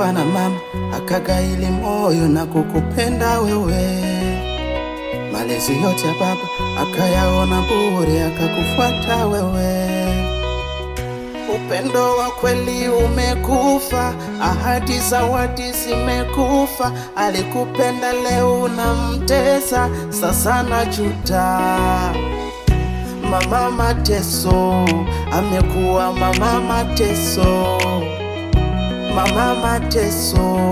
Aliambiwa na mama akagaili moyo na kukupenda wewe. Malezi yote ya baba akayaona bure, akakufuata wewe. Upendo wa kweli umekufa, ahadi zawadi zimekufa. Alikupenda leo unamtesa, sasa najuta. Mama mateso, amekuwa mama mateso. Mama mateso,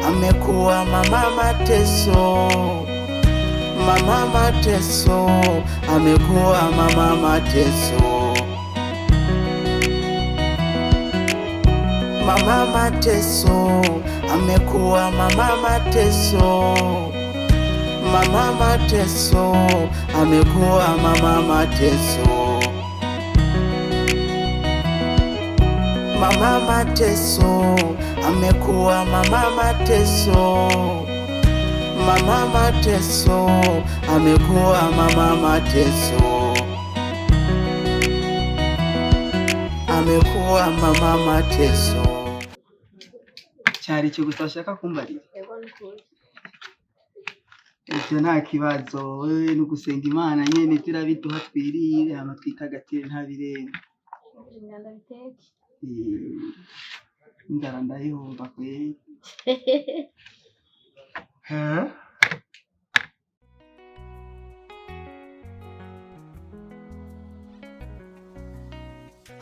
amekuwa mama mateso. Mama mateso, amekuwa mama mateso. Mama mateso, amekuwa mama mateso. Mama mateso, amekuwa mama mateso. Mama mateso, amekuwa mama mateso. Mama mateso, amekuwa mama mateso. Amekuwa mama mateso. Cyari icyo gusa washaka kumbarira? Yego, nukuri. Ibyo nta kibazo, wewe ni ugusenga Imana nyene turabiduha twirire hama twitagatire nta birenze. Imyanda biteke. Eh, inzara ndayumva kweri.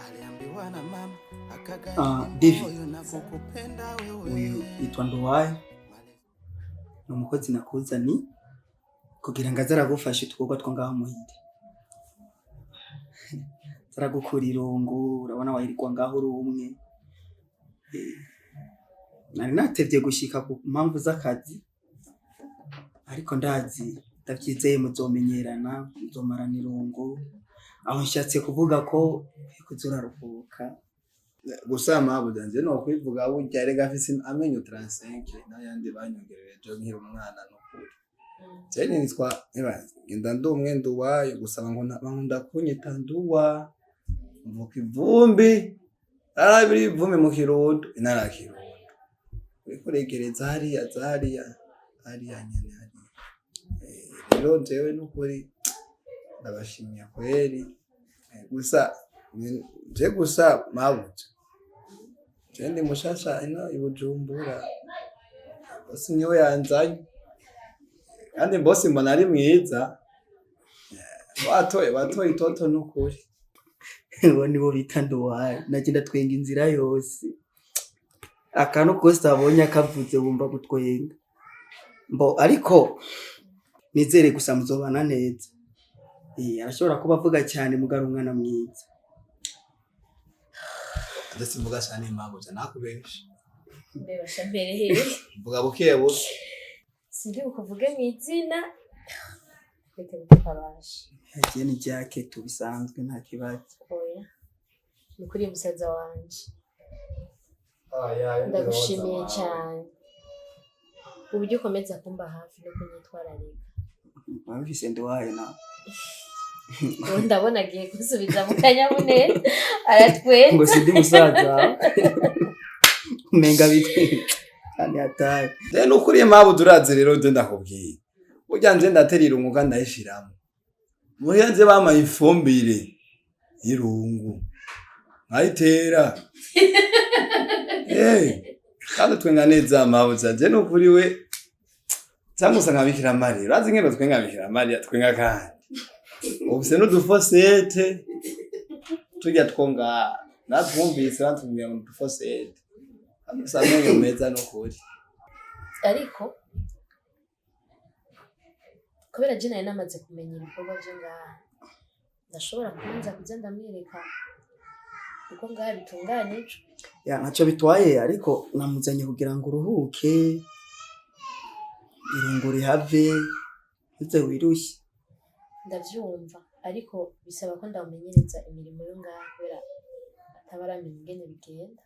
Aliambiwa na mama Ah, akagaili David. moyo na kukupenda wewe. Uyu yitwa Nduwayo, ni umukozi nakuzani kugira ngo aze aragufasha udukorwa two ngaho muhira, aze aragukura irungu. Urabona wahirirwa ngaho uri umwe. Eh, nari natevye gushika ku mpamvu z'akazi, ariko ndazi ndavyizeye muzomenyerana, muzomarana irungu. Aho nshatse kuvuga ko kuza uraruhuka. Gusa mabuja, nje nokwivuga burya erega afise amenyo 35 n'ayandi banyongereje nkiri umwana, nukuri. Je nitwa eba ngenda ndi umwe Nduwayo, gusa bankunda kunyita Nduwa. Mvuka ivumbi arabiri ivumbi mu Kirundo, intara ya Kirundo, uriko uregereza hariya za hariya hariya nyene hariya. Eh, rero jewe nukuri ndabashimiye kweri. Eh, gusa je gusa mabuja, je ndi mushasha ino i Bujumbura, bosi niwe yanzanye, kandi bosi mbona ari mwiza. Eh, watoye watoye itoto nukuri. Uwo niwo bita Nduwayo. Nagenda twenga inzira yose, akantu kose abonye akavuze wumva gutwenga mbo, ariko nizere gusa muzobana neza. Eh, arashobora kuba avuga cyane mugara umwana mwiza. Ndetse mvuga cyane mabuja, nakubesha. Mbebasha mbere hehe? Mvuga buke buke. Sindi bukuvuge mu izina. Reka bikabasha. Yagiye ni jacket bisanzwe, nta kibazo. Oya. Ni kuri musaza wanje. Ndagushimiye cyane. Uburyo ukomeza kumba hafi no kunyitwararika. Wabifise Nduwayo nawe. Ubu ndabona agiye gusubiza mu kanyamuneza. Aratwenza. Ngo sindi musaza, umenga bitwe kandi hatari. Je nukuri mabuja, urazi rero je ndakubwiye burya nje ndatera irungu kandi ndayishiramo muhira, nje bampaye ifumbire y'irungu nkayitera. Eh, kandi twenga neza mabuja, je nukuri we cyangwa usanga Bikira Mariya, urazi ngeno twenga Bikira Mariya twenga, kandi ubuse n'udufosete turya two ngaha natwumvise batubwira ngo udufosete, kandi usanga amenyo meza nukuri. Ariko kubera je nari namaze kumenya ibikorwa vyo ngaha, ndashobora kubanza kuza ndamwereka uko ngaha bitunganijwe. Ya, ntacyo bitwaye, ariko namuzanye kugira ngo uruhuke, irungu rihave, ntuze wirushye. Ndavyumva, ariko bisaba ko ndamumenyereza imirimo yo ngaha kubera ataba aramenya ingene bigenda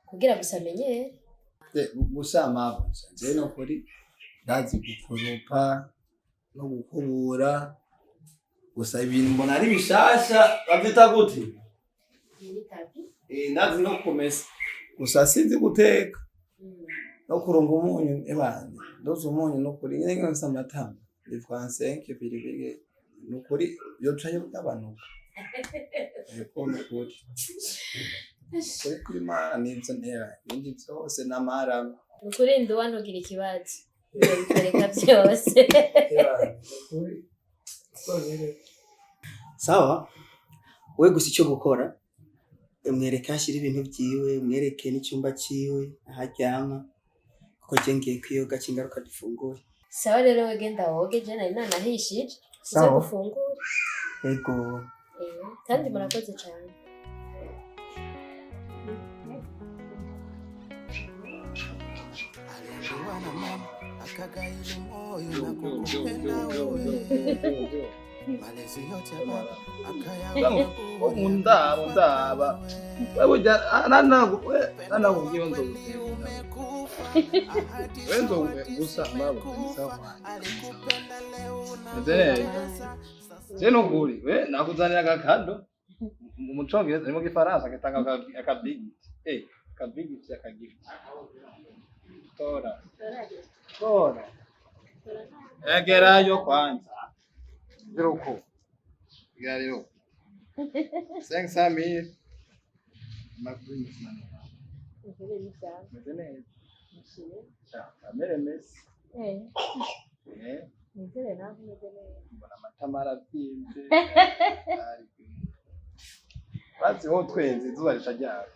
kugira gusa amenyere. Eh, gusa mabuja, jewe nukuri ndazi gukoropa no gukubura, gusa ibintu mbona ari bishasha, bavyita gute? Iyi ni tapis. Eh, ndazi no kumesa, gusa sinzi guteka. No kurunga umunyu ebana ndoze umunyu nukuri nyene nkafise amatama ni 35 pilipili nukuri yoca yogabanuka. Ego nukuri. Kuri kuri Mana nivyo ntera ibindi vyose n'amarama. Nukuri nduwa ntugira ikibazo, nzobikwereka vyose. Ebana nukuri. Sawa, we gusa icyo gukora, mwereke aho ashyira ibintu byiwe, mwereke n'icyumba cyiwe aho aryama, kuko je ngiye kwiyoga cy'ingaruka dufungure. Sawa rero, we genda woge, je nari nanahishije uze Sawa. gufungura. Ego. Eh, kandi murakoze cane. Aliambiwa na mama akagaili moyo na kukupenda wewe. Malezi yote ya baba akayaona bure. Mundaba ndaba wewe nanakubwira nzogutera wewe nzogume gusa mabo sawa meze je nukuri we nakuzanira agakado mu congereza ni mu gifaransa kitanga akabigiti akabigiti akagift tora tora egerayo kwanza ziruko egerayo 500 mille makuru meze neza. Kamere mesi. Mbona amatama aravyimbye bazi ho twenze izuba rica ryaka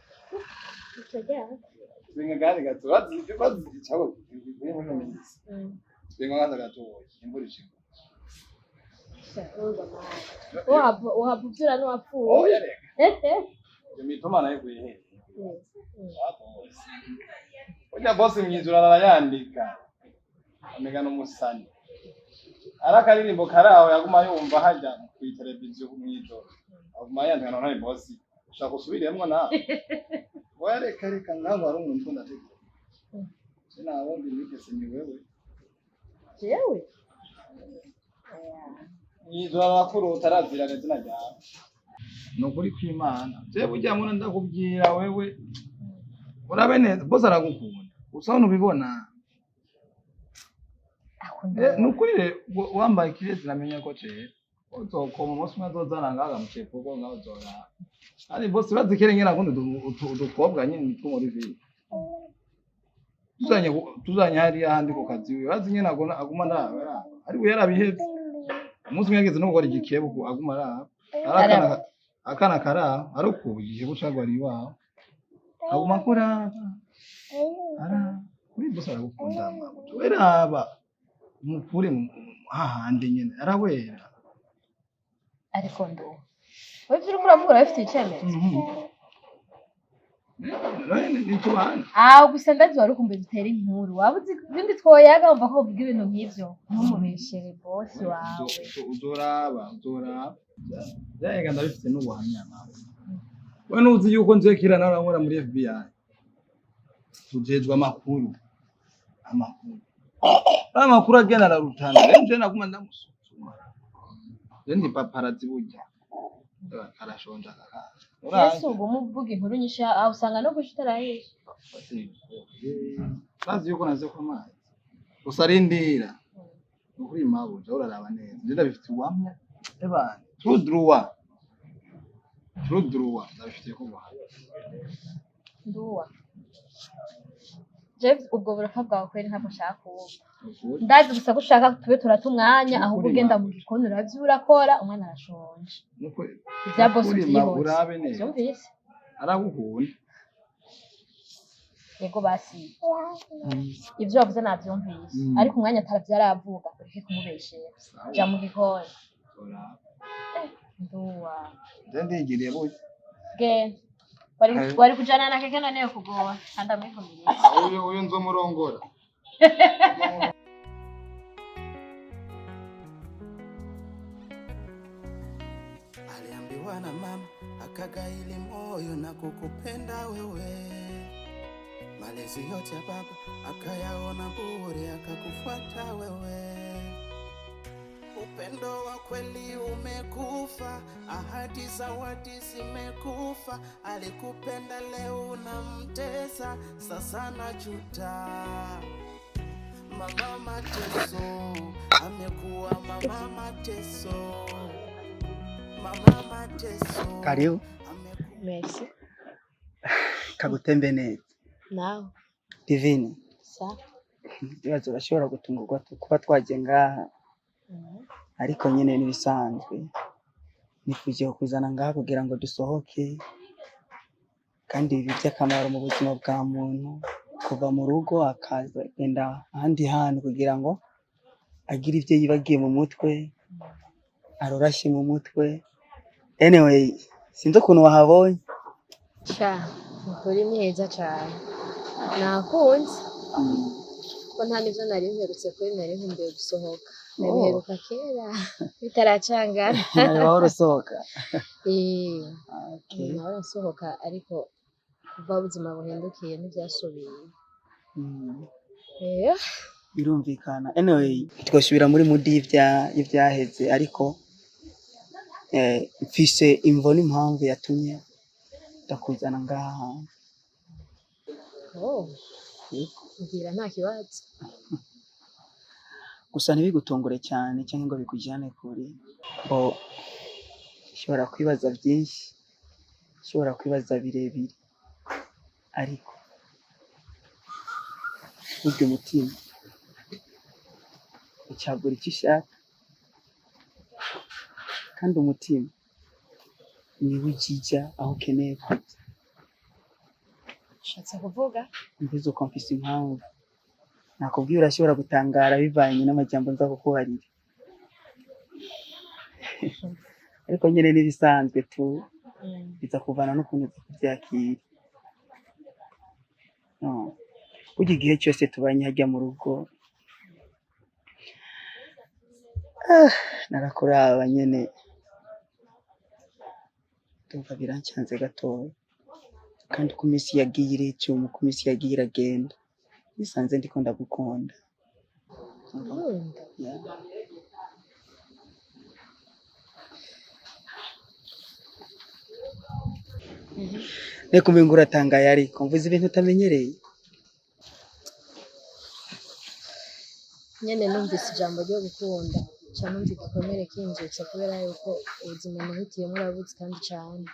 twenga kandi gato bazi bazi icago kuri muri minsi twenga kandi gatoya imvura ishika. Uhava uvyura n'uwapfuye. Oya reka iyo mitoma nayo iguye hehe burya bosi mwijoro arayandika amega n'umusani ari akaririmbo karaho yaguma yumva hajya kw'iteleviziyo mwijoro aguma yandika none bosi ushaka usubiremwo nawe oya reka reka ngaho hari umuntu ndategura sinawundi nigeze ni wewe. Jewe? Mwijoro arakurota arazirana izina ryawe ni ukuri kw'Imana je burya mbona ndakubwira wewe urabe neza bose aragukunda usa n'ubibona. Ni ukuri rero wambaye ikirezi namenya ko cera uzokoma umunsi umwe azozana ngaha mucepuko ngaho uzoraba kandi bose urazi kera ingene akunda udukobwa nyene two muri ville tuzanye tuzanye hariya handi ku kazi wiwe urazi ingene aguma araba araba ariko yarabihevye umunsi umwe yageze no gukora igikebo aguma araba ari akana akana karaba ariko ubu igikebo cagwariye iwawe aguma akuraba araba kuri bose aragukunda mabuja we raba umukure hahandi nyene arawera. Ariko nduwa wewe ivyo uriko uravuga urabifitiye icemezo? Nitubana. Aho gusa ndazi wari ukumbuye dutere inkuru, waba uzi ibindi twoyaga wumva ko uvuga ibintu nk'ivyo ntumubeshere bosi wawe. Uzoraba uzoraba byahega ndabifite n'ubuhamya nawe we nuzi yuko nje kira nawe nkora muri FBI tujejwe amakuru amakuru amakuru agenda ararutana rero nje naguma ndamusuzuma je ndi paparazzi burya karashonja kakaza. Yesu ubu muvuga inkuru nyinshi aho usanga no guca utarahisha. Bazi yuko naze ko amazi gusa arindira nukuri mabuja uraraba neza nje ndabifite ubuhamya ebana tout droit tout droit ndabifitiye ko ubuhamya. Nduwa jewe ubwo buraka bwawe kweri ntabwo nshaka kuwumva, ndazi gusa ko ushaka tube turata umwanya ahubwo Nukuri ugenda mu mabuja. gikoni uravye urakora umwana arashonje. Nukuri Ibya bosi nukuri uvyihuse urabe neza. Vyumvise. Aragukunda. Yego basi ivyo wavuze navyumvise ariko umwanya ataravyo aravuga ureke kumubeshera ja mu gikoni. Uraba. Nduwa. Nje ndigiriye burya. Genda wari Eh. wari kujana na keke none kugora kandi amwivumirije. Uyu uyu nzomurongora. Aliambiwa na mama akagaili moyo na kukupenda wewe. Malezi yote ya baba akayaona bure, akakufuata wewe. Upendo wa kweli umekufa, ahadi zawadi zimekufa. Alikupenda leo unamtesa, sasa najuta. Mama mateso, amekuwa mama mateso, mama mateso. Karibu. Amekuwa Merci. Kagutembe neza. Nawe. Divine, Sa. ibibazo urashobora gutungurwa kuba twaje ngaha, ariko nyene n'ibisanzwe. Nifuje kukuzana ngaha kugira ngo dusohoke, kandi ibi by'akamaro mu buzima bwa muntu, kuva mu rugo akaza agenda ahandi hantu kugira ngo agire ivyo yibagiye mu mutwe, arorashe mu mutwe. Anyway, sinzi ukuntu wahabonye. Sha, ukuri ni heza cane. Nakunze. Ko nta nivyo nari mperutse kuri nari nkumbuye gusohoka. Nabiheruka kera bitaracangana. Wahora usohoka. Eh, Okay. nahora nsohoka ariko kuva ubuzima buhindukiye ntivyasubiye. Eh, Birumvikana. Anyway, twosubira muri mudi y'ivyaheze ariko mfise imvo n'impamvu yatumye ndakuzana ngaha. Oh, mbwira nta kibazo. Gusa ntibigutungure cyane cyangwa ngo bikujyane kure. Bo ushobora kwibaza byinshi, ushobora kwibaza birebire, ariko burya umutima ucagura icyo ushaka, kandi umutima niwo ujija aho ukeneye kujya. Ushatse kuvuga? Mvuze uko mfise impamvu. Nakubwiye urashobora gutangara bivanye n'amajambo nza kukubarira. Ariko nyene n'ibisanzwe tu, biza kuvana n'ukuntu uza kuvyakira. No. Burya igihe cyose tubanye harya mu rugo, narakuraba nyene ndumva birancanze gatoya, kandi uko iminsi yagiye iricuma, uko iminsi yagiye iragenda, nisanze ndiko ndagukunda. Nkunda. Yeah. Reka umengo uratangaye ariko mvuze ibintu utamenyereye. Nyene numvise ijambo ryo gukunda, ca numva igikomere kinzutse kubera yuko ubuzima nahitiyemwo urabuzi kandi cane.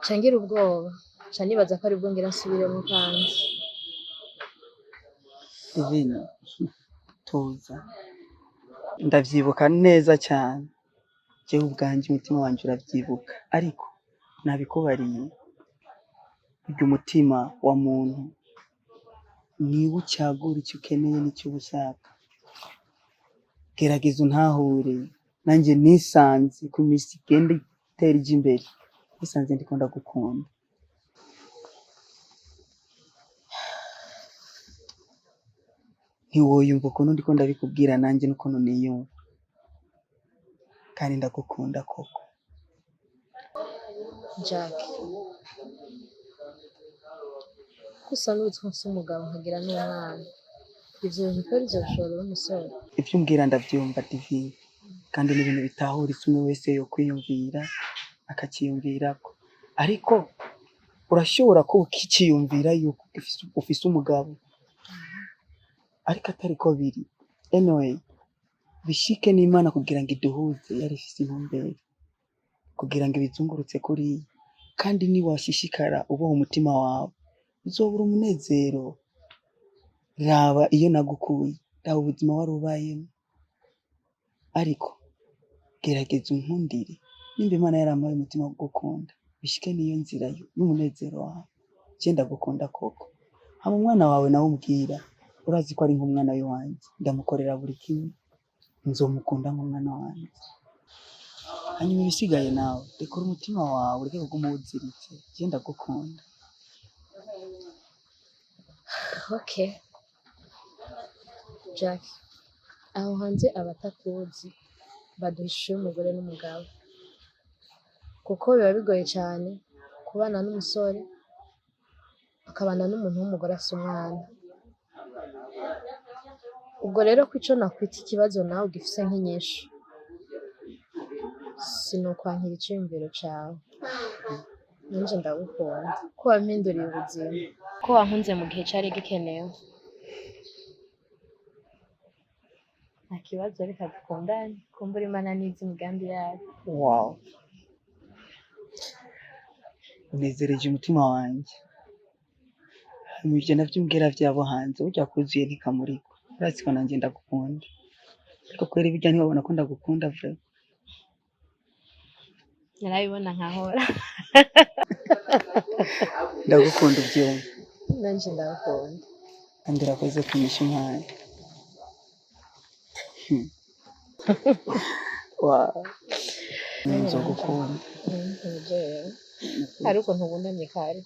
Ca ngira ubwoba, ca nibaza ko aribwo ngira nsubiremwo kandi. Divine, tuza. Ndavyibuka neza cyane. Jewe ubwanje umutima wanje uravyibuka, ariko nabikubariye. Burya umutima wa muntu niwo ucagura icyo ukeneye n'icyo uba ushaka. Gerageza untahure, nanjye nisanze ku minsi igenda itera ija imbere, nisanze ndiko ndagukunda. Ntiwoyumva ukuntu ndiko ndabikubwira nanjye n'ukuntu niyumva, kandi ndagukunda koko. Jack, ko usa n'uzi ko mfise umugabo nkagira n'umwana. Ivyo bintu kweri uzoshobora uri umusore? Ivyo umbwira ndavyumva Divine, kandi ni ibintu bitahuritse umwe wese yokwiyumvira akaciyumvirako, ariko urashobora kuba ukiciyumvira yuko ufise umugabo ariko atariko biri. Anyway, bishike n'Imana kugira ngo iduhuze yari ifise intumbero kugira ngo ibizungurutse kuriya, kandi niwashishikara uboha umutima wawe uzobura umunezero. Raba iyo nagukuye, raba ubuzima wari ubayemo, ariko gerageza unkundire. Nimba Imana yarampaye umutima wo kugukunda, bishike n'iyo nzira y'umunezero wawe. Je ndagukunda koko. Hama umwana wawe nawe umbwira, urazi ko ari nk'umwana w'iwanje, ndamukorera buri kimwe, nzomukunda nk'umwana wanje. Hanyuma ibisigaye nawe, rekura umutima wawe, ureke kuguma uwuziritse. Je ndagukunda. Okay. Jack, aho hanze abatakuzi baduha ishusho y'umugore n'umugabo. Kuko biba bigoye cane kubana n'umusore, akabana n'umuntu w'umugore afise umwana. Ubwo rero ko ico nakwita ikibazo nawe ugifise nk'inyishu. Sinokwankira iciyumviro cawe. Nanje ndagukunda ko wampinduriye ubuzima, ko wankunze mu gihe cari gikenewe. Nta kibazo, reka dukundane, kumbura Imana nizi imigambi yayo. Wow, unezereje umutima wanje. Hanyuma ivyo navyo umbwira vyabo hanze, burya kuzuye ntikamurikwa. Urazi ko nanje ndagukunda, ariko kweri burya ntiwabona ko ndagukunda vraiment. Narabibona nkahora. Ndagukunda, uvyumve. Nanje ndagukunda. Kandi urakoze kunyisha impano. Wow, nzogukunda. Jewe hari ukuntu wunamye kare.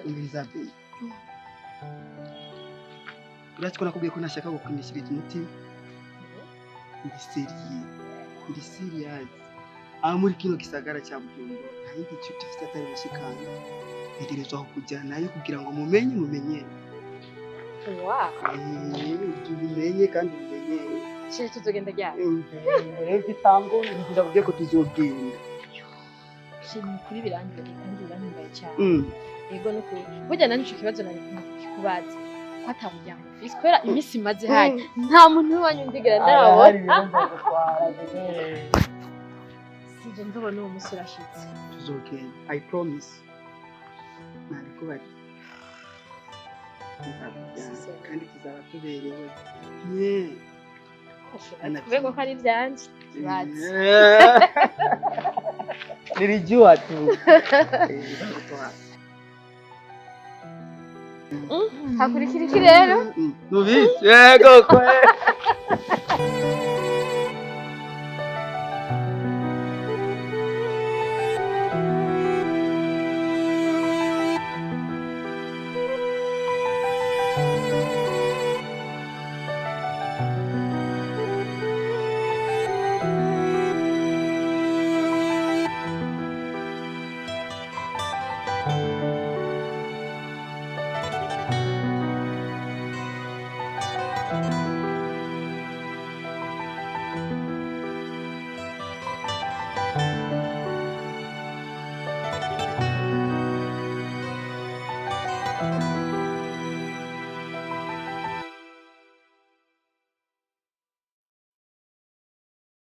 Umviriza be, urazi ko nakubwiye ko ntashaka gukinishiriza umutima. Ndi sérieux, ndi serious. Aho muri kino gisagara cya Bujumbura nta yindi nshuti ufite atari mushikanje. Ntegerezwa kukujyanayo kugira ngo mumenye, mumenyere. Wow. Tubimenye kandi mumenyere. Chéri, tuzogenda ryari? Rero igitambo ndakubwiye ko tuzogenda. Chéri, ni ukuri birandyoheye kandi birantumbaye cyane. Yego, nukuri burya nanje ico kibazo nari kikubaza, ko ata muryango ufise, kubera iminsi imaze hari nta muntu w'iwanyu ndigera ndabona. Sije nzobona uwo musi urashitse. Tuzogenda, I promise. Ntabikubari, nzakujyana kandi tuzaba tuberewe, yeah. Kubera ko ari ivyanje kibazo. Nilijua tu. Nzagutwara. Hakurikira iki rero? Nubizi yego kwe.